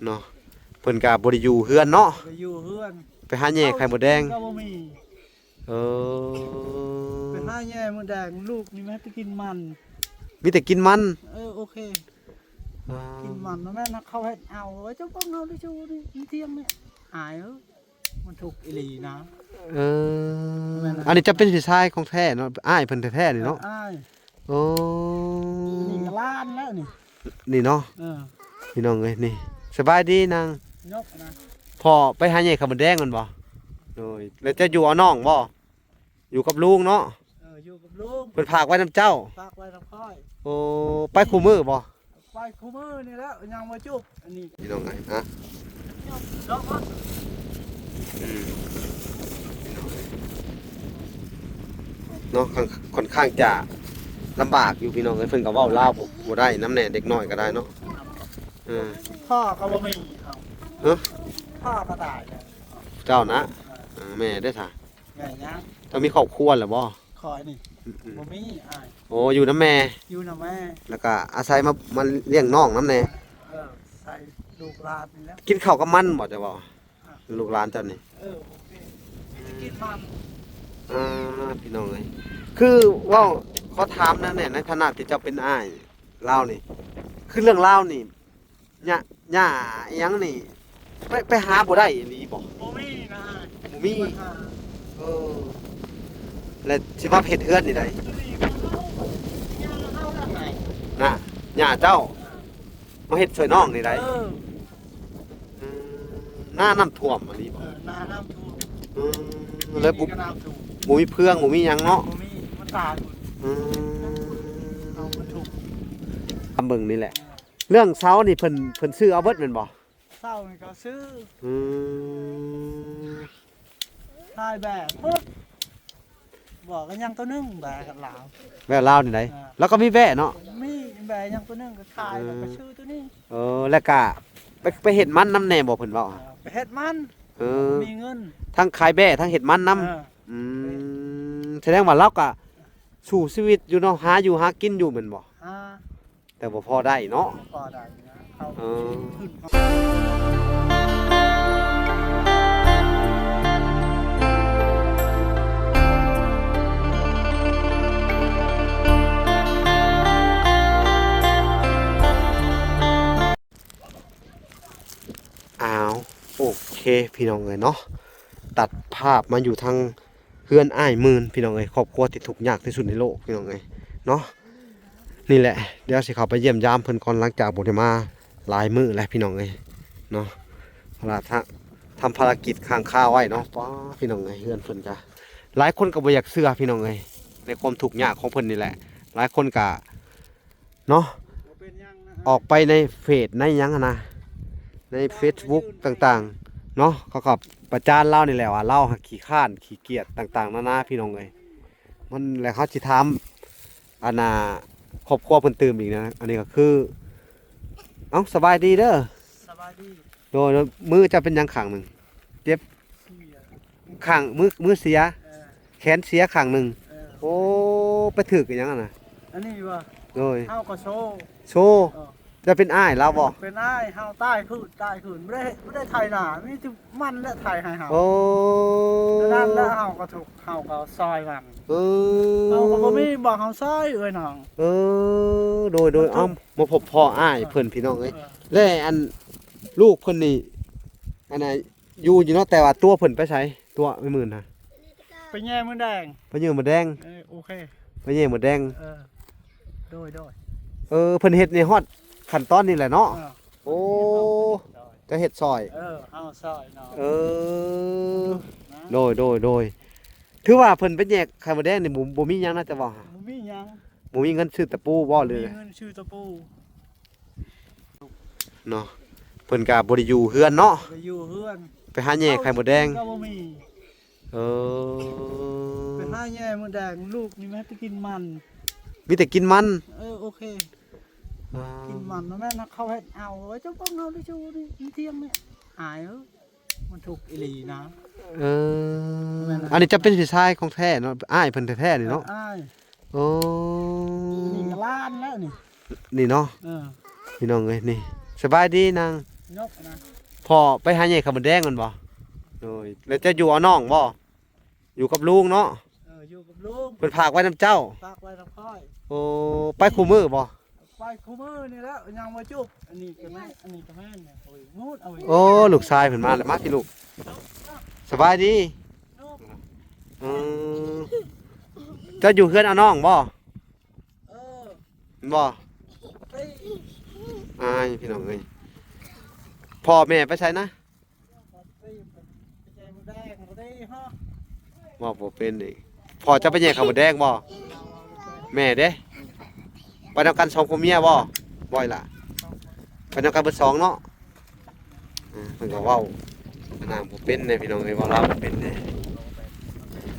ເນາະ ເພິ່ນກະບໍ່ໄດ້ຢູ່ເຮືອນເນາະ ໄປຢູ່ເຮືອນ ໄປຫາແຍ່ໄຂ່ມົດແດງ ເຂົາກິນກໍບໍ່ມີ. ເອີ ໄປຫາແຍ່ມົດແດງ ລູກນີ້ແມ່ໄປກິນມັນ ມີແຕ່ກິນມັນ. ເອີ ໂອເຄ ອ່າ ກິນມັນ ແມ່ນເຂົາເຮັດເອົາ ເຈົ້າເບິ່ງເອົາເດີ ຢູ່ນີ້ ຢູ່ທຽງນີ້ ອາຍເອີຍ. ມັນທຸກອີ່ຫຼີນະ. ເອີ ແມ່ນ ອັນນີ້ຈະເປັນພີ່ຊາຍຂອງແທ້ເນາະ ອ້າຍເພິ່ນແທ້ໆນີ້ເນາະ. ເອີ ອ້າຍ ໂອ້ ນີ້ກໍຫຼານແລ້ວນີ້ ນີ້ເນາະ. ເອີ ພີ່ນ້ອງເອີຍ ນີ້ ສະບາຍດີນາງ. ຍົກນະ ພໍ່ໄປຫາແຍ່ໄຂ່ມົດແດງແມ່ນບໍ່? ໂດຍ ແລ້ວເຈົ້າຢູ່ເອົານ້ອງບໍ່? ຢູ່ກັບລຸງເນາະ. ເອີ ຢູ່ກັບລຸງ ເພິ່ນຝາກໄວ້ນຳເຈົ້າ ຝາກໄວ້ນຳຂ້ອຍ. ໂອ້ ໄປຄູ່ມື້ບໍ່? ໄປຄູ່ມື້ນີ້ແຫຼະ ຍັງບໍ່ຈົບອັນນີ້ ພີ່ນ້ອງເອີຍນະ. ອືມ ເນາະ ຂ້ອນຂ້າງຈະລຳບາກຢູ່ ພີ່ນ້ອງເອີຍ. ເພິ່ນກໍເວົ້າລາວບໍ່ ບໍ່ໄດ້ນຳແດ່ ເດັກນ້ອຍກໍໄດ້ເນາະ. ເອີ ພໍ່ກໍບໍ່ມີ. ເອີ ພໍ່ກໍຕາຍແລ້ວ ເຈົ້ານະ. ເອີ ແມ່ເດ້ຊະ? ແມ່ຍັງ ເຈົ້າມີຄອບຄົວແລ້ວບໍ່? ຂ້ອຍນີ້ ອືມໆ ບໍ່ມີອ້າຍ. ໂອ້ ຢູ່ນຳແມ່ ຢູ່ນຳແມ່ ແລ້ວກໍອາໄສມາ ມາລ້ຽງນ້ອງນຳແດ່. ເອີ ໃສ່ລູກຫຼານນີ້ແຫຼະ. ກິນເຂົ້າກັບມັນບໍ່ເຈົ້າເວົ້າ? ອ່າ ລູກຫຼານເຈົ້ານີ້. ເອີ ໂອເຄ ກິນມັນ. ອ່າ ພີ່ນ້ອງເອີຍ ຄືເວົ້າ ຂໍຖາມແດ່ ໃນຖານະທີ່ເຈົ້າເປັນອ້າຍລາວນີ້ ຄືເລື່ອງລາວນີ້ ຫຍ້າ ຫຍ້າອີ່ຫຍັງນີ້ ໄປ ໄປຫາບໍ່ໄດ້ອີ່ຫຼີບໍ່? ບໍ່ມີນະ ບໍ່ມີ. ເອີ ແລ້ວຊິມາເຮັດເຮືອນນີ້ໃດ? ນະ ຫຍ້າເຈົ້າມາເຮັດຊ່ວຍນ້ອງນີ້ໃດ? ເອີ ອືມ ນານ້ຳຖ້ວມອີ່ຫຼີບໍ່? ເອີ ນານ້ຳຖ້ວມ. ອືມ ແລ້ວບໍ່ ບໍ່ມີເຟືອງ ບໍ່ມີຫຍັງເນາະ? ບໍ່ມີ ມັນຕາຍໝົດ. ອືມ ເອົາມັນທຸກ ທຳເບິ່ງນີ້ແຫຼະ. ເລື່ອງເສົານີ້ເພິ່ນ ເພິ່ນຊື້ເອົາເບິດແມ່ນບໍ່? ເສົານີ້ກໍຊື້. ອືມ ຂາຍແບ້ໝົດ. ບໍ່ ກໍຍັງໂຕໜຶ່ງ ແບ້ກັບລາວ ແບ້ລາວນີ້ໃດ? ອ່າ ລາວກໍມີແບ້ເນາະ? ມີແບ້ຍັງໂຕໜຶ່ງ ກໍຂາຍ ເອີ ແລ້ວກໍຊື້ໂຕນີ້. ເອີ ແລ້ວກໍໄປ ໄປເຮັດມັນນຳແດ່ບໍ່ ເພິ່ນເວົ້າ? ເອີ ໄປເຮັດມັນ. ເອີ ມີເງິນ ທັງຂາຍແບ້ທັງເຮັດມັນນຳ. ເອີ ອືມ ສະແດງວ່າລາວກໍສູ້ຊີວິດຢູ່ເນາະ ຫາຢູ່ຫາກິນຢູ່ແມ່ນບໍ່? ຫາ ແຕ່ບໍ່ພໍໄດ້ເນາະ ບໍ່ພໍໄດ້ນະ ເຂົາ ເອີ ຂຶ້ນ ອ້າວ ໂອເຄ ພີ່ນ້ອງເອີຍເນາະ ຕັດພາບມາຢູ່ທາງ ເຮືອນອ້າຍໝື່ນ ພີ່ນ້ອງເອີຍ ຄອບຄົວທີ່ທຸກຍາກທີ່ສຸດໃນໂລກ ພີ່ນ້ອງເອີຍເນາະ. ນີ້ແຫຼະ ດຽວຊິເຂົ້າໄປຢ້ຽມຢາມເພິ່ນກ່ອນ ຫຼັງຈາກບໍ່ໄດ້ມາຫຼາຍມື້ແລ້ວ ພີ່ນ້ອງເອີຍເນາະ ເພາະວ່າທະ ທຳພາລະກິດຄ້າງຄາໄວ້ເນາະ. ປ້າ ພີ່ນ້ອງເອີຍ ເຮືອນເພິ່ນກະ ຫຼາຍຄົນກໍບໍ່ຢາກເຊື່ອ ພີ່ນ້ອງເອີຍ ໃນຄວາມທຸກຍາກຂອງເພິ່ນນີ້ແຫຼະ. ຫຼາຍຄົນກະ ເນາະ ບໍ່ເປັນຫຍັງນະ ອອກໄປໃນເຟສໃນຫຍັງຫັ້ນນະ ໃນເຟສບຸກຕ່າງໆເນາະ ເຂົາກໍປະຈານລາວນີ້ແຫຼະວ່າ ລາວຫາກຂີ້ຄ້ານຂີ້ກຽດຕ່າງໆນານາ ພີ່ນ້ອງເອີຍ. ມັນ ແລ້ວເຮົາຊິຖາມ ອັນນ່າ ຄອບຄົວເພິ່ນຕື່ມອີກນະ. ອັນນີ້ກໍຄື ເອົ້າ ສະບາຍດີເດີ ສະບາຍດີ. ໂດຍ ໂດຍ ມືເຈົ້າເປັນຫຍັງຂ້າງໜຶ່ງ? ເຈັບ ເສຍ ຂ້າງ ມື ມືເສຍ ເອີ ແຂນເສຍຂ້າງໜຶ່ງ. ເອີ ໂອ້ ໄປຖືກອີ່ຫຍັງຫັ້ນນະ? ອັນນີ້ວ່າ ໂດຍ ເຮົາກໍໂຊ ໂຊ ເອີ ເຈົ້າເປັນອ້າຍລາວບໍ່? ເປັນອ້າຍ ເຮົາຕາຍຄືນ ຕາຍຄືນ ບໍ່ໄດ້ ບໍ່ໄດ້ໄຖນາ ມີແຕ່ມັນແຫຼະໄຖໃຫ້ເຮົາ. ໂອ້ ອັນນັ້ນແຫຼະ ເຮົາກໍທຸກ ເຮົາກໍຊ່ອຍມັນ. ເອີ ເຮົາກໍບໍ່ມີ ບໍ່ເຮົາຊ່ອຍເອື້ອຍນ້ອງ. ເອີ ໂດຍ ໂດຍ ມັນທຸກ ເອົ້າ ມາພົບພໍ້ອ້າຍເພິ່ນ ເອີ ພີ່ນ້ອງເອີຍ. ເອີ ແລະ ອັນ ລູກເພິ່ນນີ້ ອັນນັ້ນ ຢູ່ ຢູ່ເນາະ ແຕ່ວ່າຕົວເພິ່ນໄປໃສ? ຕົວໄອ້ໝື່ນນະ ໄປແຍ່ມົດແດງ ໄປແຍ່ມົດແດງ. ເອີ ໂອເຄ ໄປແຍ່ມົດແດງ. ເອີ ໂດຍ ໂດຍ ເອີ ເພິ່ນເຮັດໃນຮອດຂັ້ນຕອນນີ້ແຫຼະເນາະ. ເອີ ໂອ້ ໂດຍ ຈະເຮັດຊ່ອຍ ເອີ ເຮົາຊ່ອຍເນາະ. ເອີ ນະ ໂດຍ ໂດຍ ໂດຍ ຖືວ່າເພິ່ນໄປແຍກໄຂ່ມົດແດງນີ້ ບໍ່ ບໍ່ມີຫຍັງນະ ຈະເວົ້າຫາ ບໍ່ມີຫຍັງ ບໍ່ມີເງິນຊື້ຕະປູບໍ່ ຫຼື ບໍ່ມີເງິນຊື້ຕະປູ. ເນາະ ເພິ່ນກະບໍ່ໄດ້ຢູ່ເຮືອນເນາະ ບໍ່ໄດ້ຢູ່ເຮືອນ ໄປຫາແຍ່ໄຂ່ມົດແດງ ເຂົາກິນກໍບໍ່ມີ. ເອີ ໄປຫາແຍ່ມົດແດງ ລູກນີ້ແມ່ໄປກິນມັນ ມີແຕ່ກິນມັນ. ເອີ ໂອເຄ ອ່າ ກິນມັນ ແມ່ນເຂົາເຮັດເອົາ ເຈົ້າເບິ່ງເອົາເດີ ຢູ່ນີ້ ຢູ່ທຽງນີ້ ອາຍເອີຍ. ມັນທຸກອີ່ຫຼີນະ. ເອີ ແມ່ນນະ ອັນນີ້ຈະເປັນພີ່ຊາຍຂອງແທ້ເນາະ ອ້າຍເພິ່ນແທ້ໆນີ້ເນາະ. ເອີ ອ້າຍ ໂອ້ ນີ້ກໍຫຼານແລ້ວນີ້ ນີ້ເນາະ. ເອີ ພີ່ນ້ອງເອີຍ ນີ້ ສະບາຍດີນາງ. ນກນະ ພໍ່ໄປຫາແຍ່ໄຂ່ມົດແດງແມ່ນບໍ່? ໂດຍ ແລ້ວເຈົ້າຢູ່ເອົານ້ອງບໍ່? ຢູ່ກັບລຸງເນາະ. ເອີ ຢູ່ກັບລຸງ ເພິ່ນຝາກໄວ້ນຳເຈົ້າ. ຝາກໄວ້ນຳຂ້ອຍ. ໂອ້ ໄປຄູ່ມື້ບໍ່? ໄປຄູ່ມື້ນີ້ແຫຼະ ຍັງບໍ່ຈົບ. ອັນນີ້ກໍແມ່ນ ອັນນີ້ກໍແມ່ນ. ໂອ້ຍ ໝູດເອົາອີກ. ໂອ້ ລູກຊາຍເພິ່ນມາແລ້ວ ມາພີ່ລູກ. ສະບາຍດີ. ເອີ ເຈົ້າຢູ່ເຮືອນເອົານ້ອງບໍ່? ເອີ ແມ່ນບໍ່? ໄປ ອ້າຍ ພີ່ນ້ອງເອີຍ ພໍ່ແມ່ໄປໃສນະ? ເວົ້າບໍ່ເປັນອີກ. ພໍ່ເຈົ້າໄປແຍ່ໄຂ່ມົດແດງບໍ່? ແມ່ເດ້? ໄປນຳກັນສອງຜົວເມຍບໍ່? ບໍ່ລະ ໄປນຳກັນເບິດສອງເນາະ. ເອີ ເພິ່ນກໍເວົ້າອັນນັ້ນບໍ່ເປັນເດ້ ພີ່ນ້ອງເອີຍ ເວົ້າລາວບໍ່ເປັນເດ້.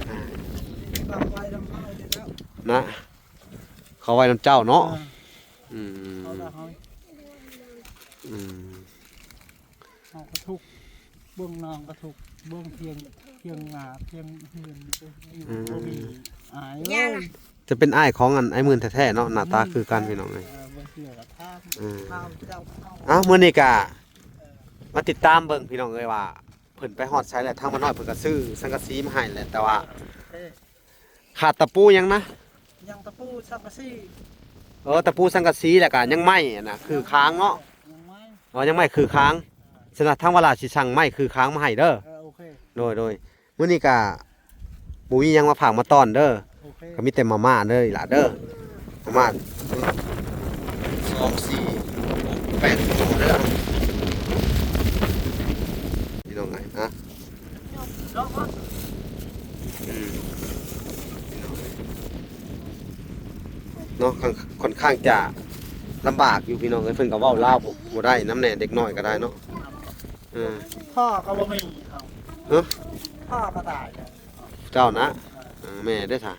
ອ່າ ນະ ເຂົາໄວ້ນຳເຈົ້າເນາະ. ເອີ ອືມ ເຂົາລະເຮົາ ອືມ ເຮົາກໍທຸກ ເບິ່ງນ້ອງກໍທຸກ ເບິ່ງພຽງ ພຽງໜ້າ ພຽງເຮືອນ ອືມ ບໍ່ມີອ້າຍເອີຍ. ຈະເປັນອ້າຍຂອງອັນອ້າຍໝື່ນແທ້ໆເນາະ ໜ້າຕາຄືກັນ ອືມ ພີ່ນ້ອງເອີຍ. ເອີ ບໍ່ເຊື່ອກໍຖາມ ເອີ ຖາມເຈົ້າເຮົາ. ເອົ້າ ມື້ນີ້ກະ ເອີ ມາຕິດຕາມເບິ່ງ ພີ່ນ້ອງເອີຍ ວ່າເພິ່ນໄປຮອດໃສແລ້ວ. ທາງໝານ້ອຍເພິ່ນກໍຊື້ສັງກະສີມາໃຫ້ແຫຼະ ແຕ່ວ່າ ເອີ ຂາດຕະປູຫຍັງນະ? ຍັງຕະປູສັງກະສີ. ເອີ ຕະປູສັງກະສີ ແລ້ວກະຍັງໄມ້ຫັ້ນນະ ຄືຄາງເນາະ. ຍັງໄມ້ ອໍ ຍັງໄມ້ຄືຄາງ. ສະນັ້ນທາງວາລາຊິສັ່ງໄມ້ຄືຄາງມາໃຫ້ເດີ. ເອີ ໂອເຄ ໂດຍ ໂດຍ. ມື້ນີ້ກະບໍ່ມີຫຍັງມາຝາກມາຕ້ອນເດີ. ໂອເຄ ກໍມີແຕ່ມາມ່າເດີອີ່ຫຼ້າເດີ. ມາມ່າ ສອງ ສີ່ ຫົກ ແປດ ໂຕເດີ ພີ່ນ້ອງເອີຍ. ອືມ ເນາະ ຂ້ອນຂ້າງຈະລຳບາກຢູ່ ພີ່ນ້ອງເອີຍ. ເພິ່ນກໍເວົ້າລາວບໍ່ ບໍ່ໄດ້ນຳແດ່ ເດັກນ້ອຍກໍໄດ້ເນາະ. ເອີ ພໍ່ກໍບໍ່ມີ. ເອີ ພໍ່ກໍຕາຍແລ້ວ. ເຈົ້ານະ? ເອີ ເອີ ແມ່ເດ້ຊະ?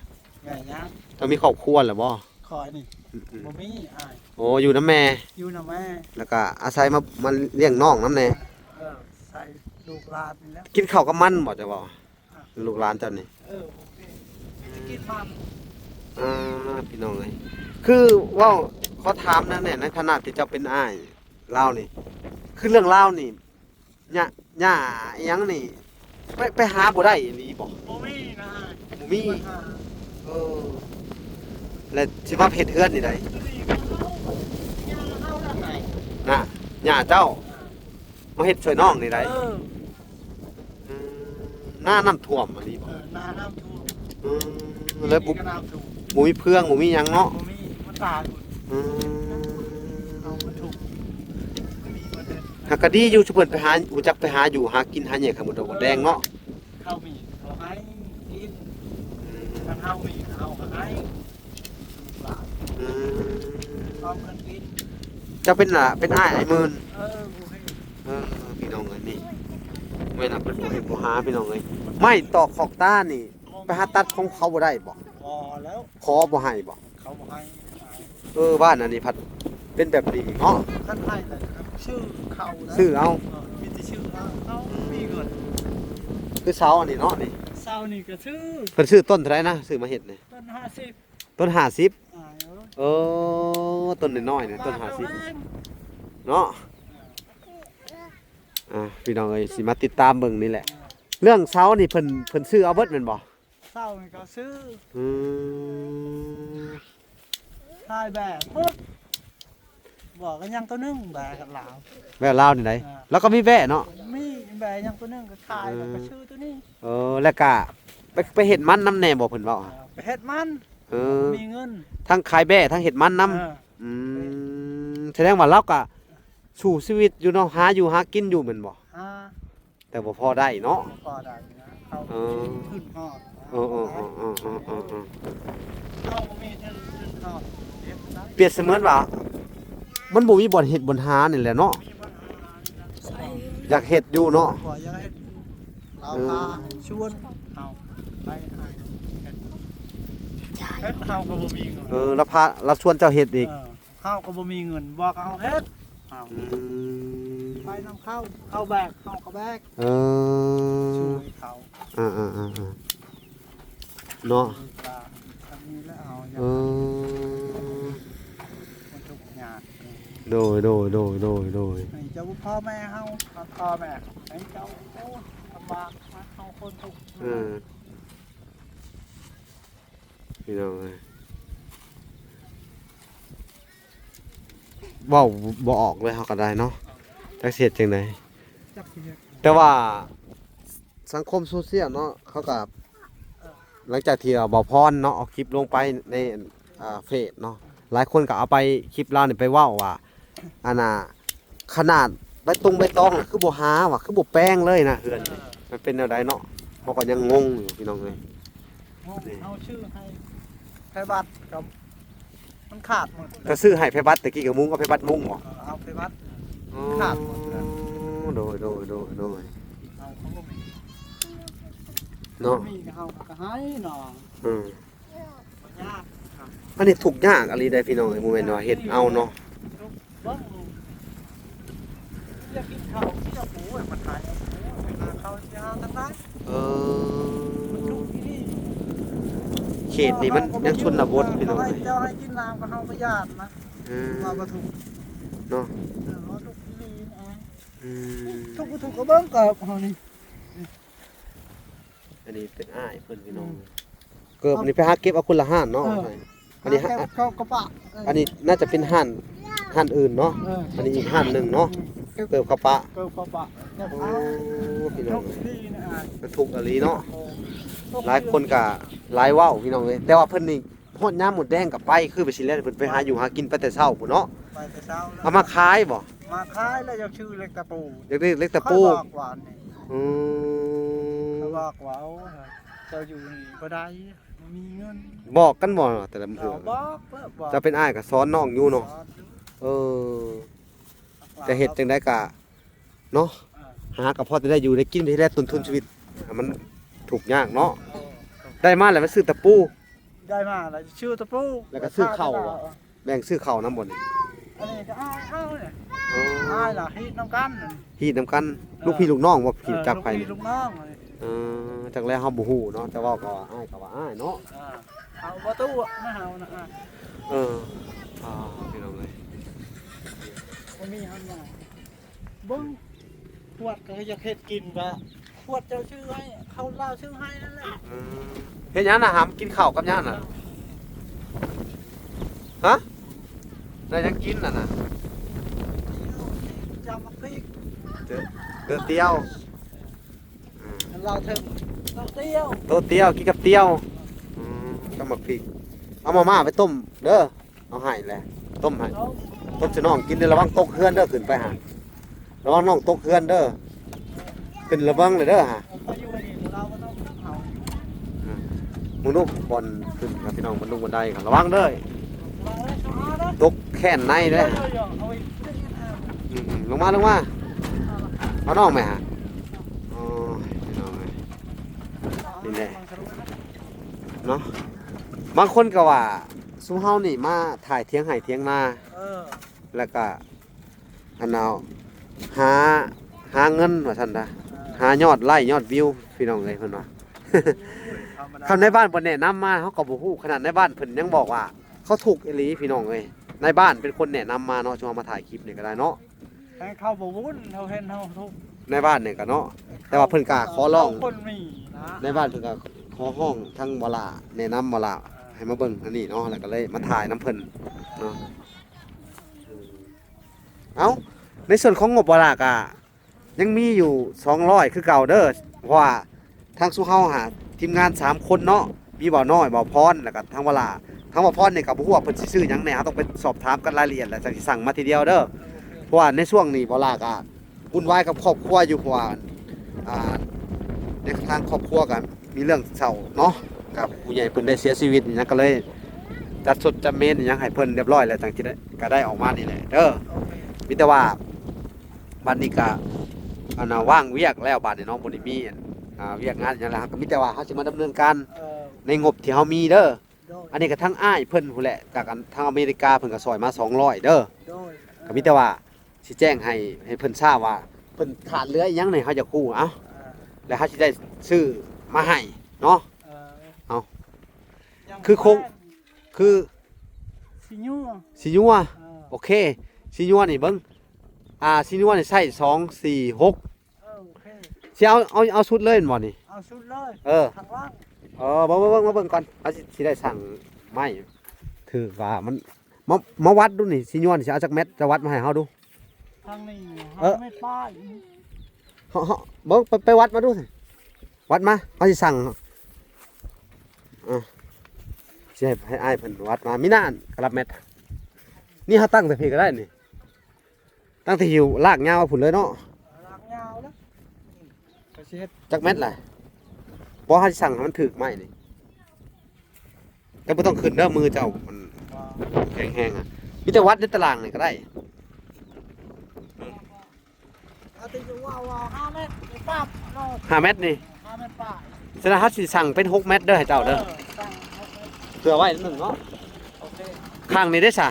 ແມ່ຍັງ. ເຈົ້າມີຄອບຄົວແລ້ວບໍ່? ຂ້ອຍນີ້ ອືມໆ ບໍ່ມີອ້າຍ. ໂອ້ ຢູ່ນຳແມ່? ຢູ່ນຳແມ່ ແລ້ວກໍອາໄສມາ ມາລ້ຽງນ້ອງນຳແດ່. ເອີ ໃສ່ລູກຫຼານນີ້ແຫຼະ. ກິນເຂົ້າກັບມັນບໍ່ ເຈົ້າເວົ້າ? ອ່ະ ລູກຫຼານເຈົ້ານີ້? ເອີ ໂອເຄ ໄປກິນມັນ. ອ່າ ພີ່ນ້ອງເອີຍ ຄືເວົ້າ ຂໍຖາມແດ່ ໃນຖານະທີ່ເຈົ້າເປັນອ້າຍລາວນີ້ ຄືເລື່ອງລາວນີ້ ຫຍ້າ ຫຍ້າອີ່ຫຍັງນີ້ ໄປ ໄປຫາບໍ່ໄດ້ອີ່ຫຼີບໍ່? ບໍ່ມີນະ. ບໍ່ມີ. ເອີ ແລ້ວຊິມາເຮັດເຮືອນນີ້ໃດ? ນະ ຫຍ້າເຈົ້າມາເຮັດຊ່ວຍນ້ອງນີ້ໃດ? ເອີ ອືມ ນານ້ຳຖ້ວມອີ່ຫຼີບໍ່? ເອີ ນານ້ຳຖ້ວມ. ອືມ ແລ້ວບໍ່ ບໍ່ມີເຟືອງ ບໍ່ມີຫຍັງເນາະ? ບໍ່ມີ ມັນຕາຍໝົດ. ອືມ ເຮົາມັນທຸກ ຫາກກໍດີຢູ່ ຊຸມເພິ່ນໄປຫາ ຮູ້ຈັກໄປຫາຢູ່ຫາກິນ ຫາແຍ່ໄຂ່ມົດແດງເນາະ. ເຂົາມີເຂົາໃຫ້ກິນ. ອືມ ຄັນເຮົາມີເຮົາກໍໃຫ້. ອືມ ເອົາເງິນກິນ. ເຈົ້າເປັນ ເປັນອ້າຍອ້າຍໝື່ນ? ເອີ ໂອເຄ. ເອີ ພີ່ນ້ອງເອີຍ ນີ້ແມ່ນນະ ເພິ່ນບໍ່ເຮັດບໍ່ຫາ ພີ່ນ້ອງເອີຍ. ໄມ້ຕອກຂອກຕານີ້ ໄປຫາຕັດຂອງເຂົາບໍ່ໄດ້ບໍ່? ບໍ່ແລ້ວ ຂໍບໍ່ໃຫ້ບໍ່? ເຂົາບໍ່ໃຫ້. ເອີ ບ້ານອັນນີ້ພັດເປັນແບບນີ້ເນາະ. ຄັນໃຫ້ແລ້ວກໍຊື້ເຂົ້າ ຊື້ເອົາ. ເອີ ມີແຕ່ຊື້ເອົາ ເຂົາມີເງິນ. ຄືເສົາອັນນີ້ເນາະ ນີ້ ເສົານີ້ກໍຊື້. ເພິ່ນຊື້ຕົ້ນເທົ່າໃດນະ ຊື້ມາເຮັດນີ້? ຕົ້ນຫ້າສິບ. ຕົ້ນຫ້າສິບ? ອ້າຍເອີຍ. ເອີ ຕົ້ນນ້ອຍໆນະ ຕົ້ນຫ້າສິບເນາະ. ອ່າ ພີ່ນ້ອງເອີຍ ຊິມາຕິດຕາມເບິ່ງນີ້ແຫຼະ. ເລື່ອງເສົານີ້ເພິ່ນ ເພິ່ນຊື້ເອົາເບິດແມ່ນບໍ່? ເສົານີ້ກໍຊື້. ອືມ ຂາຍແບກໝົດ. ບໍ່ ກໍຍັງໂຕໜຶ່ງ ແບກກັບລາວ. ແບກລາວນີ້ໃດ? ອ່າ ລາວກໍມີແບເນາະ? ມີແບຍັງໂຕໜຶ່ງ ກໍຂາຍ ເອີ ແລ້ວກໍຊື້ໂຕນີ້. ເອີ ແລ້ວກໍໄປ ໄປເຮັດມັນນຳແດ່ບໍ່ ເພິ່ນເວົ້າ? ເອີ ໄປເຮັດມັນ. ເອີ ມີເງິນ ທັງຂາຍແບ້ທັງເຮັດມັນນຳ. ເອີ ອືມ ສະແດງວ່າລາວກະສູ້ຊີວິດຢູ່ເນາະ ຫາຢູ່ຫາກິນຢູ່ແມ່ນບໍ່? ຫາ ແຕ່ບໍ່ພໍໄດ້ເນາະ. ບໍ່ພໍໄດ້ນະ ເຂົາ ເອີ ຂຶ້ນຮອດ. ເອີໆໆໆໆໆ ເຮົາບໍ່ມີທຶນ ທຶນຮອດ ເຮັດບໍ່ໄດ້. ປຽບສະເໝືອນວ່າມັນບໍ່ມີບ່ອນເຮັດບ່ອນຫານີ້ແຫຼະເນາະ. ຢາກເຮັດຢູ່ເນາະ ຂ້ອຍຢາກເຮັດ. ລາວພາ ເອີ ຊວນເຮົາໄປຫາເຮັດ ເຮັດເຮົາກໍບໍ່ມີເງິນ. ເອີ ລາວພາ ລາວຊວນເຈົ້າເຮັດອີກ. ເອີ ເຮົາກໍບໍ່ມີເງິນ ບອກເຮົາເຮັດ ເຮົາ ອືມ ໄປນຳເຂົາ ເຂົາແບກ ເຮົາກໍແບກ. ເອີ ຊ່ວຍເຂົາ. ເອີໆໆໆ ເນາະ. ເອີ ມັນທຸກຍາກ. ໂດຍ ໂດຍ ໂດຍ ໂດຍ ໂດຍ ໃຫ້ເຈົ້າພໍ່ແມ່ເຮົາ ພໍ່ແມ່ໃຫ້ເຈົ້າ ໂອ້ ລຳບາກມາເຮົາຄົນທຸກ ເອີ ພີ່ນ້ອງເອີຍ ເວົ້າບໍ່ອອກເລີຍເຮົາກໍໄດ້ເນາະ ຈັກຊິເຮັດຈັ່ງໃດ ຈັກຊິເຮັດ ແຕ່ວ່າສັງຄົມໂຊຊຽວເນາະ ເຂົາກໍ ເອີ ຫຼັງຈາກທີ່ ເອີ ບ່າວພອນເນາະ ເອົາຄລິບລົງໄປໃນ ອ່າ ເຟສເນາະ ຫຼາຍຄົນກໍເອົາໄປ ຄລິບລາວນີ້ໄປເວົ້າວ່າ ອັນນ່າ ຂະໜາດໃບຕົງໃບຕອງ ຄືບໍ່ຫາວ່າ ຄືບໍ່ແປງເລີຍນະ ເຮືອນນີ້ ເອີ ມັນເປັນແນວໃດເນາະ ເຮົາກໍຍັງງົງຢູ່ພີ່ນ້ອງເອີຍ ງົງ ນີ້ ເຮົາຊື້ໃຫ້ໃຜບັດກໍມັນຂາດໝົດ ກໍຊື້ໃຫ້ໃຜບັດ ແຕ່ກີ້ກໍມຸງ ເອົາໃຜບັດມຸງບໍ ເອີ ເອົາໃຜບັດ ອືມ ຂາດໝົດແລ້ວ ໂດຍ ໂດຍ ໂດຍ ໂດຍ ເຮົາກໍບໍ່ມີ ເນາະ ມີກໍເຮົາກໍໃຫ້ເນາະ ອືມ ບໍ່ຍາກ ອັນນີ້ທຸກຍາກອີ່ຫຼີເດ້ພີ່ນ້ອງເອີຍ ບໍ່ແມ່ນວ່າເຮັດເອົາເນາະ ເບິ່ງ ຢາກກິນເຂົ້າ ຢາກ ໂອ້ຍ ມາຂາຍເອົາ ໂອ້ຍ ໄປຫາເຂົ້າຊິຫາທາງໃດ ເອີ ມັນທຸກອີ່ຫຼີ ເຂດນີ້ມັນຍັງຊົນນະບົດພີ່ນ້ອງເອີຍ ເຈົ້າໃຫ້ກິນນ້ຳກໍເຮົາບໍ່ຢາກນະ ເອີ ວ່າບໍ່ທຸກ ເນາະ ເອີ ເຮົາທຸກອີ່ຫຼີນະ ອືມ ທຸກບໍ່ທຸກກໍເບິ່ງເກີບເຮົານີ້ ອັນນີ້ເປັນອ້າຍເພິ່ນພີ່ນ້ອງ ອືມ ເກີບນີ້ໄປຫາເກັບເອົາຄົນລະຮ້ານເນາະ ເອີ ອັນນີ້ ຫາເກັບເຂົ້າກະປະ ເອີ ອັນນີ້ໜ້າຈະເປັນຮ້ານ ຮ້ານອື່ນເນາະ ເອີ ອັນນີ້ອີກຮ້ານໜຶ່ງເນາະ ອືມ ເກີບເຂົ້າປະ ເກີບເຂົ້າປະ ໂອ້ ພີ່ນ້ອງ ທຸກອີ່ຫຼີນະ ມັນທຸກອີ່ຫຼີເນາະ ໂອ້ ຫຼາຍຄົນກະຫຼາຍເວົ້າພີ່ນ້ອງເອີຍ ແຕ່ວ່າເພິ່ນນີ້ ຮອດຍາມໝົດແດງກໍໄປ ຄືໄປຊິແລ່ນ ເພິ່ນໄປຫາຢູ່ຫາກິນໄປແຕ່ເຊົ້າພຸ້ນເນາະ ໄປແຕ່ເຊົ້າ ເອົາມາຂາຍບໍ່ ມາຂາຍແລ້ວຢາກຊື້ເຫຼັກຕະປູ ຢາກໄດ້ເຫຼັກຕະປູ ຂ້ອຍບອກວ່ານີ້ ອືມ ຂ້ອຍບອກວ່າ ໂອ້ ເຈົ້າຢູ່ນີ້ບໍ່ໄດ້ ບໍ່ມີເງິນ ບອກກັນບໍ່ແຕ່ລະມື້ ບອກ ບອກ ເຈົ້າເປັນອ້າຍກໍສອນນ້ອງຢູ່ເນາະ ສອນຢູ່ ເອີ ແຕ່ເຮັດຈັ່ງໃດກໍ ເນາະ ເອີ ຫາກໍພໍແຕ່ໄດ້ຢູ່ໄດ້ກິນ ໄປແລກຕົ້ນທຶນຊີວິດ ເອີ ມັນທຸກຍາກເນາະ ເອີ ໄດ້ມາແລ້ວໄປຊື້ຕະປູ ໄດ້ມາແລ້ວຊື້ຕະປູ ແລ້ວກໍຊື້ເຂົ້າ ແບ່ງຊື້ເຂົ້ານຳບໍ່ນີ້ ອັນນີ້ກໍອ້າຍເຮົານີ້ ອໍ ອ້າຍລະຮີດນຳກັນ ຮີດນຳກັນ ເອີ ລູກພີ່ລູກນ້ອງບໍ່ ເອີ ຈັ່ງໃຜ ລູກພີ່ລູກນ້ອງ ເອີ ຈັກແລ້ວເຮົາບໍ່ຮູ້ເນາະ ແຕ່ເວົ້າກໍວ່າອ້າຍກໍວ່າອ້າຍເນາະ ເອີ ເຮົາບໍ່ຕົວະນະເຮົານະ ເອີ ອ່າ ພີ່ນ້ອງເອີຍ ບໍ່ມີເຮົາຫຍັງ ເບິ່ງ ຂວດກໍຢາກເຮັດກິນ ກໍຂວດເຈົ້າຊື້ໃຫ້ ເຂົາລາວຊື້ໃຫ້ນັ້ນແຫຼະ ອືມ ເຮັດຫຍັງນະຫຳ ກິນເຂົ້າກັບຫຍັງນະ ຮະ ໄດ້ຫຍັງກິນນະນະ ຈຳໝາກພິກ ເຕີ ເຕີຕຽວ ອືມ ລາວເຖິງ ເຕີຕຽວ ເຕີຕຽວ ກິນກັບຕຽວ ອືມ ຈຳໝາກພິກ ເອົາມາມ່າໄປຕົ້ມເດີ. ເອົາໃຫ້ແຫຼະ ຕົ້ມໃຫ້ ຕົ້ມ ຕົ້ມໃສ່ນ້ອງກິນເດີ ລະວັງຕົກເຮືອນເດີ ຂຶ້ນໄປຫັ້ນ ລະວັງນ້ອງຕົກເຮືອນເດີ ຂຶ້ນລະວັງເລີຍເດີຫາ ເອົາໄປຢູ່ນີ້ລາວບໍ່ຕ້ອງເອົາ ອືມ ມຶງດູບ່ອນຂຶ້ນກັບພີ່ນ້ອງ ບັນລົງບັນໄດກໍລະວັງເດີ ລະວັງເດີ ຕົກແຂ້ນໃນເດີ ເອົາໄວ້ ອືມ ອືມ ລົງມາ ລົງມາ ເອົານ້ອງແມ່ຫາ ໂອ້ຍ ພີ່ນ້ອງເອີຍ ນີ້ແຫຼະເນາະ ບາງຄົນກໍວ່າ ຊຸມເຮົານີ້ມາຖ່າຍຖຽງໄຮ່ຖຽງນາ ເອີ ແລ້ວກະ ອັນເອົາ ຫາ ຫາເງິນວ່າຊັ້ນດາ ເອີ ຫາຍອດໄລ້ຍອດວິວ ພີ່ນ້ອງເອີຍ ເພິ່ນວ່າ ທຳມະດາ ຄັນໃນບ້ານບໍ່ແນະນຳມາ ເຮົາກໍບໍ່ຮູ້ ຂະໜາດໃນບ້ານເພິ່ນຍັງບອກວ່າ ເຂົາທຸກອີ່ຫຼີ ພີ່ນ້ອງເອີຍ ໃນບ້ານເປັນຄົນແນະນຳມາເນາະ ຊຸມເຮົາມາຖ່າຍຄລິບນີ້ກໍໄດ້ເນາະ ໃຫ້ເຂົາບໍ່ວຸ້ນ ເຂົາເຫັນເຮົາທຸກ ໃນບ້ານນີ້ກໍເນາະ ແຕ່ວ່າເພິ່ນກໍຂໍຮ້ອງ ເຂົາຄົນມີນະ ໃນບ້ານເພິ່ນກໍຂໍຮ້ອງທາງບໍ່ຫຼ້າ ແນະນຳບໍ່ຫຼ້າ ເອີ ໃຫ້ມາເບິ່ງອັນນີ້ເນາະ ແລ້ວກໍເລີຍມາຖ່າຍນຳເພິ່ນເນາະ ເອົ້າ ໃນສ່ວນຂອງງົບບໍ່ຫຼ້າກໍຍັງມີຢູ່ສອງຮ້ອຍຄືເກົ່າເດີ ເພາະວ່າ ທາງຊຸມເຮົາຫາທີມງານສາມຄົນເນາະ ມີບ່າວນ້ອຍ ບ່າວພອນ ແລ້ວກໍທາງວາລາ ທາງບ່າວພອນນີ້ກໍບໍ່ຮູ້ວ່າເພິ່ນຊິຊື້ຫຍັງແດ່ ເຮົາຕ້ອງໄປສອບຖາມກັນລາຍລະອຽດ ແລ້ວຈັ່ງຊິສັ່ງມາທີດຽວເດີ ເພາະວ່າໃນຊ່ວງນີ້ບ່າວລາກໍວຸ່ນວາຍກັບຄອບຄົວຢູ່ ເພາະວ່າ ອ່າ ໃນທາງຄອບຄົວກໍມີເລື່ອງເສົ້າເນາະ ກັບຜູ້ໃຫຍ່ເພິ່ນໄດ້ເສຍຊີວິດຫຍັງ ກໍເລີຍຈັດສົບຈັດເມນຫຍັງໃຫ້ເພິ່ນຮຽບຮ້ອຍແລ້ວ ຈັ່ງຊິໄດ້ ກໍໄດ້ອອກມານີ້ແຫຼະເດີ ມີແຕ່ວ່າ ບັດນີ້ກະ ອັນນ່າ ວ່າງວຽກແລ້ວ ບັດນີ້ເນາະ ບໍ່ໄດ້ມີ ອ່າ ວຽກງານຫຍັງແລ້ວ ເຮົາກໍມີແຕ່ວ່າເຮົາຊິມາດຳເນີນການ ເອີ ໃນງົບທີ່ເຮົາມີເດີ ໂດຍ ອັນນີ້ກໍທັງອ້າຍເພິ່ນພຸ້ນແຫຼະ ຈາກອັນທາງອາເມລິກາເພິ່ນກໍຊ່ອຍມາສອງຮ້ອຍເດີ ໂດຍ ກໍມີແຕ່ວ່າຊິແຈ້ງໃຫ້ ໃຫ້ເພິ່ນຊາບວ່າ ເພິ່ນຂາດເຫຼືອອີ່ຫຍັງນີ້ ເຮົາຢາກຮູ້ ເອົ້າ ເອີ ແລ້ວເຮົາຊິໄດ້ຊື້ມາໃຫ້ເນາະ ເອີ ເອົາ ຍັງ ຄືຄົງ ແພງ ຄື ຊິຍົວ ຊິຍົວ ເອີ ໂອເຄ ຊິ ສີນົວນີ້ເບິ່ງ ອ່າ ສີນົວນີ້ໃຊ້ສອງ ສີ່ ຫົກ ເອີ ໂອເຄ ຊິເອົາ ເອົາ ເອົາສຸດເລີຍແມ່ນບໍ່ນີ້? ເອົາສຸດເລີຍ ເອີ ຂ້າງຫຼັງ ເອີ ເບິ່ງ ເບິ່ງ ເບິ່ງ ມາເບິ່ງກ່ອນ ເຮົາຊິ ຊິໄດ້ສັ່ງໄມ້ ຖືກວ່າມັນ ມາ ມາວັດດູນີ້ ສີນົວນີ້ຊິເອົາຈັກແມັດ ຈະວັດມາໃຫ້ເຮົາດູ. ທາງນີ້ ເອີ ຫ້າແມັດປາຍ ເຮົາ ເຮົາ ເບິ່ງ ໄປ ໄປວັດມາດູ ວັດມາ ເຮົາຊິສັ່ງ ອ່າ ຊິໃຫ້ ໃຫ້ອ້າຍເພິ່ນວັດມາ ມີໜ້າອັນກະລັບແມັດ ນີ້ເຮົາຕັ້ງແຕ່ພີ້ກໍໄດ້ນີ້ ຕັ້ງແຕ່ຫິ້ວລາກຍາວພຸ້ນເລີຍເນາະ ລາກຍາວແລ້ວ ກໍຊິເຮັດ ຈັກແມັດລະ ບໍ່ ເຮົາຊິສັ່ງໃຫ້ມັນຖືກໄມ້ນີ້ ແຕ່ບໍ່ຕ້ອງຂຶ້ນເດີ ມືເຈົ້າມັນແຂງແຮງອະ ມີແຕ່ວັດໃນຕາລາງນີ້ກໍໄດ້ ເອົາແຕ່ຢູ່ວ່າ ວ່າຫ້າແມັດ ໄປປັບໂລດ ຫ້າແມັດນີ້ ຫ້າແມັດປາຍ ສະນັ້ນເຮົາຊິສັ່ງເປັນຫົກແມັດເດີໃຫ້ເຈົ້າເດີ ເອີ ສັ່ງຫົກແມັດ ເພື່ອໄວ້ໜຶ່ງເນາະ ໂອເຄ ຂ້າງນີ້ເດ້ຊະ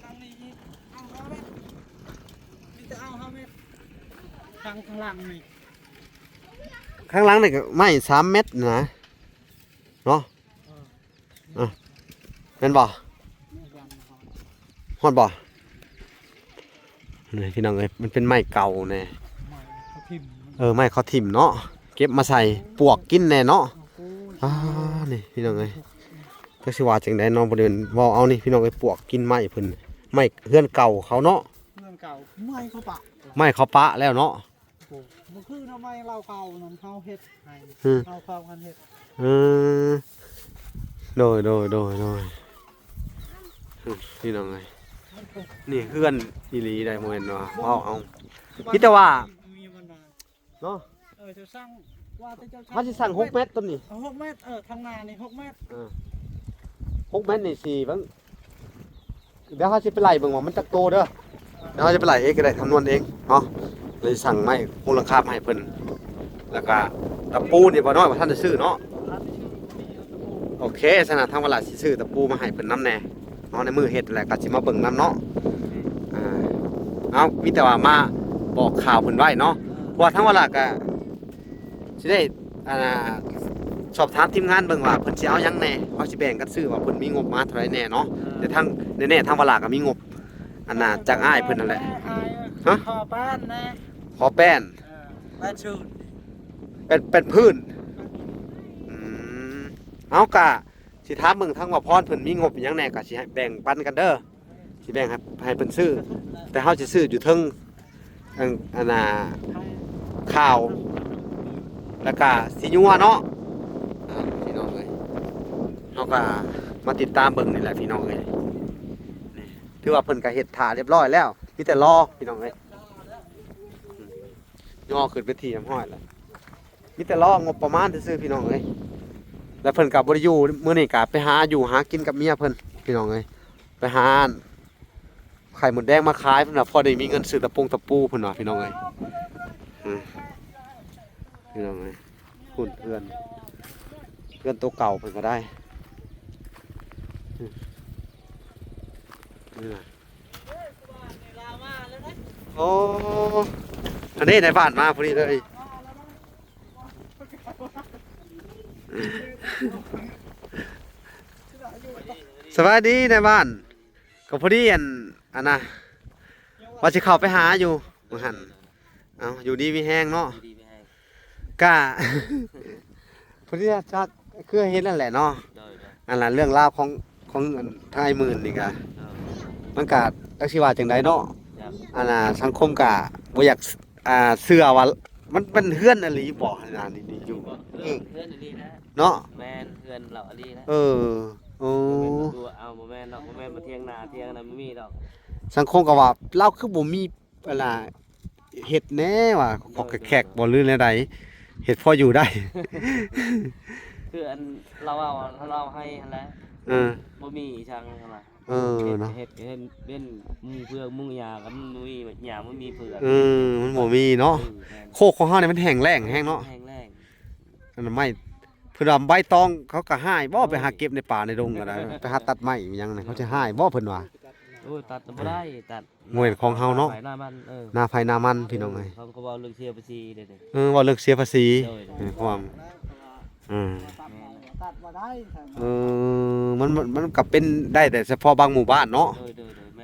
ຂ້າງນີ້ອີກ ເອົາຫ້າແມັດ ມີແຕ່ເອົາຫ້າແມັດ ຂ້າງ ຂ້າງຫຼັງນີ້ ຂ້າງຫຼັງນີ້ກໍໄມ້ສາມແມັດນະ ເນາະ ເອີ ອ່ະ ແມ່ນບໍ່? ຮອດບໍ່? ນີ້ພີ່ນ້ອງເອີຍ ມັນເປັນໄມ້ເກົ່າແນ່ ໄມ້ເຂົາຖິ້ມ ເອີ ໄມ້ເຂົາຖິ້ມເນາະ ເກັບມາໃສ່ປວກກິນແນ່ເນາະ ໂອ້ຍ ອ່າ ນີ້ພີ່ນ້ອງເອີຍ ຈັກຊິວ່າຈັ່ງໃດເນາະ ບໍ່ໄດ້ເວົ້າເອົານີ້ພີ່ນ້ອງເອີຍ ປວກກິນໄມ້ເພິ່ນ ໄມ້ເຮືອນເກົ່າເຂົາເນາະ ເຮືອນເກົ່າ ໄມ້ເຂົາປະ ໄມ້ເຂົາປະແລ້ວເນາະ ໂອ້ ບໍ່ຄືເນາະ ໄມ້ລາວເກົ່ານັ້ນ ເຮົາເຮັດໃຫ້ ອືມ ເຮົາເຝົ້າກັນເຮັດ ເອີ ໂດຍ ໂດຍ ໂດຍ ໂດຍ ອືມ ພີ່ນ້ອງເອີຍ ນີ້ເຮືອນອີ່ຫຼີໃດ໋ ບໍ່ແມ່ນວ່າເວົ້າເອົາ ມີແຕ່ວ່າ ມີບັນດາ ເນາະ ເອີ ເຈົ້າສັ່ງ ວ່າແຕ່ເຈົ້າ ເຮົາຊິສັ່ງຫົກແມັດ ຕົ້ນນີ້ ເອົາຫົກແມັດ ເອີ ທາງໜ້ານີ້ຫົກແມັດ ເອີ ຫົກແມັດນີ້ຊິເບິ່ງ ດຽວເຮົາຊິໄປໄລ່ເບິ່ງວ່າມັນຈັກໂຕເດີ ດຽວເຮົາຊິໄປໄລ່ເອງກໍໄດ້ ຄຳນວນເອງເນາະ ເລີຍສັ່ງໄມ້ໂຄງຫຼັງຄາມາໃຫ້ເພິ່ນ ແລ້ວກະຕະປູນີ້ບໍ່ນ້ອຍວ່າທ່ານໄດ້ຊື້ເນາະ ໂອເຄ ສະນັ້ນທາງວາລາຊິຊື້ຕະປູມາໃຫ້ເພິ່ນນຳແດ່ເນາະ ໃນມື້ເຮັດແຫຼະກໍຊິມາເບິ່ງນຳເນາະ ອ່າ ເອົາ ມີແຕ່ວ່າມາບອກຂ່າວເພິ່ນໄວ້ເນາະ ເພາະວ່າທາງວາລາກໍ ຊິໄດ້ ອ່າ ສອບຖາມທີມງານເບິ່ງວ່າເພິ່ນຊິເອົາຫຍັງແດ່ ເຮົາຊິແບ່ງກັນຊື້ວ່າເພິ່ນມີງົບມາເທົ່າໃດແດ່ເນາະ ເອີ ແຕ່ທາງ ແນ່ໆ ທາງວາລາກໍມີງົບ ອັນນ່າ ຈາກອ້າຍເພິ່ນນັ້ນແຫຼະ ຮະ ຂໍແປ້ນແດ່ ຂໍແປ້ນ ເອີ ແປ້ນພື້ນ ແປ້ນ ແປ້ນພື້ນ ອືມ ເອົາ ກະຊິຖາມເບິ່ງທາງວ່າພອນເພິ່ນມີງົບຫຍັງແດ່ ກະຊິໃຫ້ແບ່ງປັນກັນເດີ ຊິແບ່ງໃຫ້ ໃຫ້ເພິ່ນຊື້ ແຕ່ເຮົາຊິຊື້ຢູ່ເທິງ ອັນ ອັນນ່າ ຂ່າວ ແລ້ວກະສີຍົວເນາະ ອ່າ ພີ່ນ້ອງເອີຍ ເຮົາກະມາຕິດຕາມເບິ່ງນີ້ແຫຼະພີ່ນ້ອງເອີຍ ນີ້ ຖືວ່າເພິ່ນກະເຮັດຖ້າຮຽບຮ້ອຍແລ້ວ ມີແຕ່ລໍພີ່ນ້ອງເອີຍ ຍໍຂຶ້ນເວທີຮຽບຮ້ອຍແລ້ວ ມີແຕ່ລໍງົບປະມານຊື່ໆ ພີ່ນ້ອງເອີຍ ແລ້ວເພິ່ນກະບໍ່ໄດ້ຢູ່ ມື້ນີ້ກະໄປຫາຢູ່ຫາກິນກັບເມຍເພິ່ນ ພີ່ນ້ອງເອີຍ ໄປຫາ ໄຂ່ມົດແດງມາຂາຍ ເພິ່ນວ່າພໍໄດ້ມີເງິນຊື້ຕະປົງຕະປູ ເພິ່ນວ່າ ພີ່ນ້ອງເອີຍ ອືມ ພີ່ນ້ອງເອີຍ ພຸ້ນເຮືອນ ເຮືອນໂຕເກົ່າເພິ່ນກໍໄດ້ ອືມ ນີ້ນະ ໂອ້ ອັນນີ້ນາຍບ້ານມາພໍດີເລີຍ ສະບາຍດີນາຍບ້ານ. ກໍພໍດີ ອັນ ອັນນະ ວ່າຊິເຂົ້າໄປຫາຢູ່ມື້ຫັ້ນ ເອົ້າ ຢູ່ດີມີແຮງເນາະ ຢູ່ດີມີແຮງ ກະ ພໍດີຈະ ຄືເຫັນນັ້ນແຫຼະເນາະ ໂດຍໆ ອັນລະເລື່ອງລາວຂອງ ຂອງ ອັນ ທາງອ້າຍໝື່ນນີ້ກະ ໂດຍ ມັນກະ ຈັກຊິວ່າຈັ່ງໃດເນາະ ອັນນະ ສັງຄົມກະບໍ່ຢາກ ອ່າ ເຊື່ອວ່າມັນເປັນເຮືອນອີ່ຫຼີບໍ່ ອັນນະ ນີ້ຢູ່ ເອີ ເຮືອນອີ່ຫຼີນະ ເນາະ ແມ່ນ ເຮືອນລາວອີ່ຫຼີນະ ເອີ ໂອ້ ເອົາ ບໍ່ແມ່ນດອກ ບໍ່ແມ່ນວ່າຖຽງນາຖຽງນັ້ນບໍ່ມີດອກ ສັງຄົມກໍວ່າລາວຄືບໍ່ມີ ອັນນ່າ ເຮັດແດ່ວ່າ ໂດຍ ຂອກແຂກບໍ່ ຫຼືແນວໃດ ເຮັດພໍຢູ່ໄດ້ ຄືອັນລາວເວົ້າ ລາວໃຫ້ຫັ້ນແຫຼະ ເອີ ບໍ່ມີອີ່ຫຍັງຫັ້ນນະ ເອີ ເນາະ ເຮັດ ເຮັດ ເຮັດເປັນມຸງເຟືອກມຸງຫຍ້າກໍມັນບໍ່ມີຫຍ້າ ບໍ່ມີເຟືອກ ເອີ ມັນບໍ່ມີເນາະ ເອີ ແມ່ນ ໂຄກຂອງເຮົານີ້ມັນແຫ້ງແລ້ງແຮງເນາະ ແຫ້ງແລ້ງ ອັນນັ້ນໄມ້ ເພິ່ນວ່າໃບຕອງເຂົາກໍຮ້າຍບໍ່ ເອີ ໄປຫາເກັບໃນປ່າໃນດົງກໍໄດ້ ໄປຫາຕັດໄມ້ອີ່ຫຍັງນີ້ ເຂົາຊິຮ້າຍບໍ່ ເພິ່ນວ່າ ໂອ້ຍ ຕັດບໍ່ໄດ້ ຕັດ ບໍ່ແມ່ນຂອງເຮົາເນາະ ໜ້າໃຜໜ້າມັນ ເອີ ພີ່ນ້ອງເອີຍ ເຂົາກໍເວົ້າເລື່ອງເສຍພາສີເດ້ ເອີ ເວົ້າເລື່ອງເສຍພາສີ ໂດຍ ເອີ ຄວາມ ເອີ ແມ່ນ ເອີ ມັນ ມັນ ມັນກໍເປັນໄດ້ແຕ່ສະເພາະບາງໝູ່ບ້ານເນາະ ໂດຍ ໂດຍ ໂດຍ ແມ່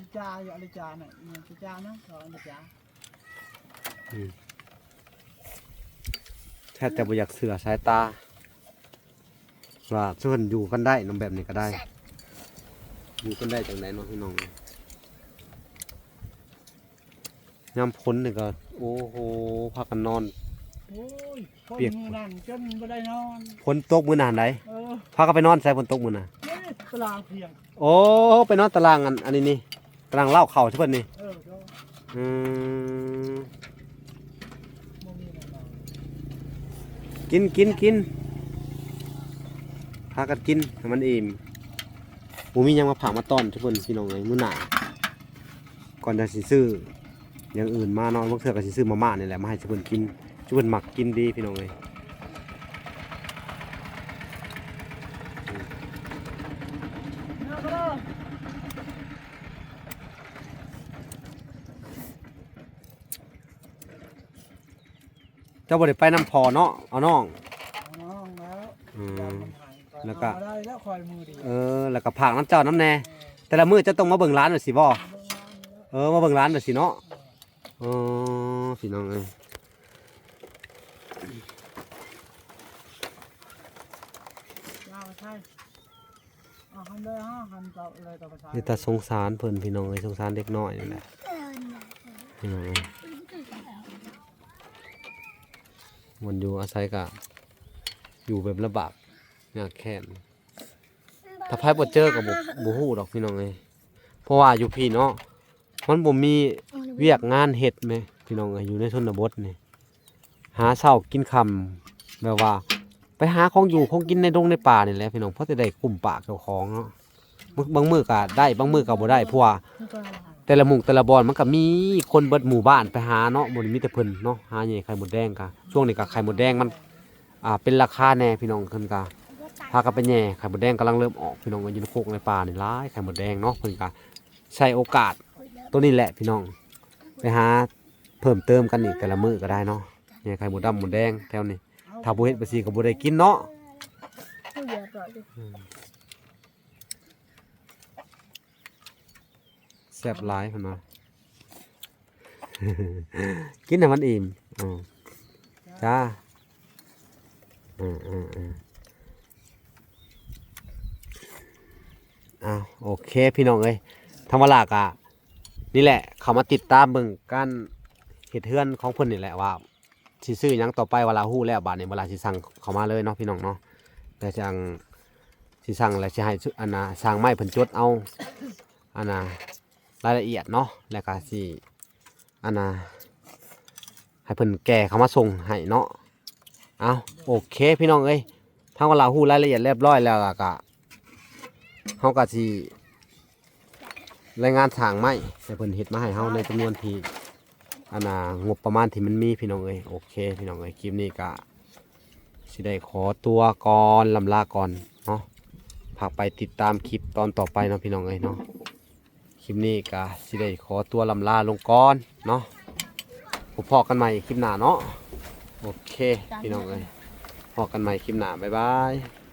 ລິຈາຢູ່ ອາລິຈານະ ອີ່ຫຍັງລິຈານະ ເຂົາອາລິຈາ. ອືມ ແທ້ແຕ່ບໍ່ຢາກເຊື່ອສາຍຕາ ວ່າເພິ່ນຢູ່ກັນໄດ້ນຳແບບນີ້ກໍໄດ້. ຢູ່ກັນໄດ້ຈັ່ງໃດເນາະພີ່ນ້ອງ? ຍາມຝົນນີ້ກໍ ໂອ້ໂຫ ພາກັນນອນ ໂອ້ຍ ຝົນ ປຽກ ມື້ນັ້ນຈົນບໍ່ໄດ້ນອນ ຝົນຕົກມື້ນັ້ນໃດ ເອີ ພາກັນໄປນອນໃສຝົນຕົກມື້ນັ້ນ? ນີ້ຕະລາງພຽງ ໂອ້ ໄປນອນຕະລາງອັນ ອັນນີ້ນີ້ ຕະລາງເລົ້າເຂົ້າໃຫ້ເພິ່ນນີ້ ເອີ ໂດຍ ອືມ ບໍ່ມີແນວນອນ ກິນ ກິນ ກິນ ພາກັນກິນໃຫ້ມັນອີ່ມ ບໍ່ມີຫຍັງມາຝາກມາຕ້ອນໃຫ້ເພິ່ນ ພີ່ນ້ອງເອີຍ ມື້ໜ້າ ກ່ອນຈະຊິຊື້ ຢ່າງອື່ນມາເນາະ ບາງເທື່ອກໍຊິຊື້ມາມ່ານີ້ແຫຼະ ມາໃຫ້ເພິ່ນກິນ ເພິ່ນມັກກິນດີພີ່ນ້ອງເອີຍ ເຈົ້າບໍ່ໄດ້ໄປນຳພໍ່ເນາະ ເອົານ້ອງ ເອົານ້ອງແລ້ວ ອືມ ແລ້ວກໍ ເອົາໄດ້ແລ້ວຂ້ອຍມື້ດຽວ ເອີ ແລ້ວກໍຝາກນຳເຈົ້ານຳແດ່ ເອີ ແຕ່ລະມື້ເຈົ້າຕ້ອງມາເບິ່ງຫຼານວ່າຊີ້ບໍ່ ເບິ່ງຫຼານແລ້ວ ເອີ ມາເບິ່ງຫຼານວ່າຊີ້ເນາະ ເອີ ເອີ ພີ່ນ້ອງເອີຍ ລາວໄທ ມີແຕ່ສົງສານເພິ່ນພີ່ນ້ອງເອີຍ ສົງສານເດັກນ້ອຍນີ້ແຫຼະ ພີ່ນ້ອງເອີຍ ບ່ອນຢູ່ອາໄສກະຢູ່ແບບລຳບາກຍາກແຄ້ນ ຖ້າໃຜບໍ່ເຈີກໍບໍ່ ບໍ່ຮູ້ດອກພີ່ນ້ອງເອີຍ ເພາະວ່າຢູ່ພີ້ເນາະ ມັນບໍ່ມີວຽກງານເຮັດແມ ພີ່ນ້ອງເອີຍ ຢູ່ໃນຊົນນະບົດນີ້ ຫາເຊົ້າກິນຄ່ຳ ແບບວ່າໄປຫາຂອງຢູ່ຂອງກິນໃນດົງໃນປ່ານີ້ແຫຼະພີ່ນ້ອງ ພໍແຕ່ໄດ້ກຸ້ມປາກເຈົ້າຂອງເນາະ ບາງມື້ກໍໄດ້ ບາງມື້ກໍບໍ່ໄດ້ ເພາະວ່າແຕ່ລະໝູ່ແຕ່ລະບ່ອນມັນກໍມີຄົນເບິດໝູ່ບ້ານໄປຫາເນາະ ບໍ່ໄດ້ມີແຕ່ເພິ່ນເນາະ ຫາແຍ່ໄຂ່ມົດແດງກໍ ຊ່ວງນີ້ກໍໄຂ່ມົດແດງມັນ ອ່າ ເປັນລາຄາແນ່ພີ່ນ້ອງ ເພິ່ນກໍພາກັນໄປແຍ່ໄຂ່ມົດແດງ ກຳລັງເລີ່ມອອກພີ່ນ້ອງ ຢູ່ໃນໂຄກໃນປ່ານີ້ຫຼາຍໄຂ່ມົດແດງເນາະ ເພິ່ນກໍໃຊ້ໂອກາດໂຕນີ້ແຫຼະພີ່ນ້ອງ ໄປຫາເພີ່ມເຕີມກັນອີກແຕ່ລະມື້ກໍໄດ້ເນາະ ແຍ່ໄຂ່ມົດດຳມົດແດງແຖວນີ້ ຖ້າບໍ່ເຮັດແບບຊີ້ກໍບໍ່ໄດ້ກິນເນາະ ແຊບຫຼາຍເພິ່ນວ່າ ກິນໃຫ້ມັນອີ່ມ ເອີ ຈ້າ ເອີໆໆ ອ້າວ ໂອເຄພີ່ນ້ອງເອີຍ ທາງວາລາກະນີ້ແຫຼະ ເຂົ້າມາຕິດຕາມເບິ່ງການເຮັດເຮືອນຂອງເພິ່ນນີ້ແຫຼະວ່າ ຊິຊື້ຫຍັງຕໍ່ໄປ ວາລາຮູ້ແລ້ວ ບາດນີ້ວາລາຊິສັ່ງເຂົ້າມາເລີຍເນາະພີ່ນ້ອງເນາະ ແລ້ວຈັ່ງຊິສັ່ງ ແລ້ວຊິໃຫ້ ອັນນ່າ ຊ່າງໄມ້ເພິ່ນຈົດເອົາ ອັນນ່າ ລາຍລະອຽດເນາະ ແລ້ວກໍຊິ ອັນນ່າ ໃຫ້ເພິ່ນແກ່ເຂົ້າມາສົ່ງໃຫ້ເນາະ ເອົາ ໂອເຄພີ່ນ້ອງເອີຍ ທາງວາລາຮູ້ລາຍລະອຽດຮຽບຮ້ອຍແລ້ວ ແລ້ວກໍເຮົາກໍຊິ ລາຍງານສ້າງໄມ້ໃຫ້ເພິ່ນເຮັດມາໃຫ້ເຮົາໃນຈຳນວນທີ່ ອັນນ່າ ງົບປະມານທີ່ມັນມີພີ່ນ້ອງເອີຍ ໂອເຄພີ່ນ້ອງເອີຍ ຄລິບນີ້ກະຊິໄດ້ຂໍຕົວກ່ອນ ລ່ຳລາກ່ອນເນາະ ຝາກໄປຕິດຕາມຄລິບຕອນຕໍ່ໄປເນາະພີ່ນ້ອງເອີຍເນາະ ຄລິບນີ້ກະຊິໄດ້ຂໍຕົວລ່ຳລາລົງກ່ອນເນາະ ພົບພໍ້ກັນໃໝ່ຄລິບໜ້າເນາະ ໂອເຄພີ່ນ້ອງເອີຍ ພໍ້ກັນໃໝ່ຄລິບໜ້າ ບາຍບາຍ.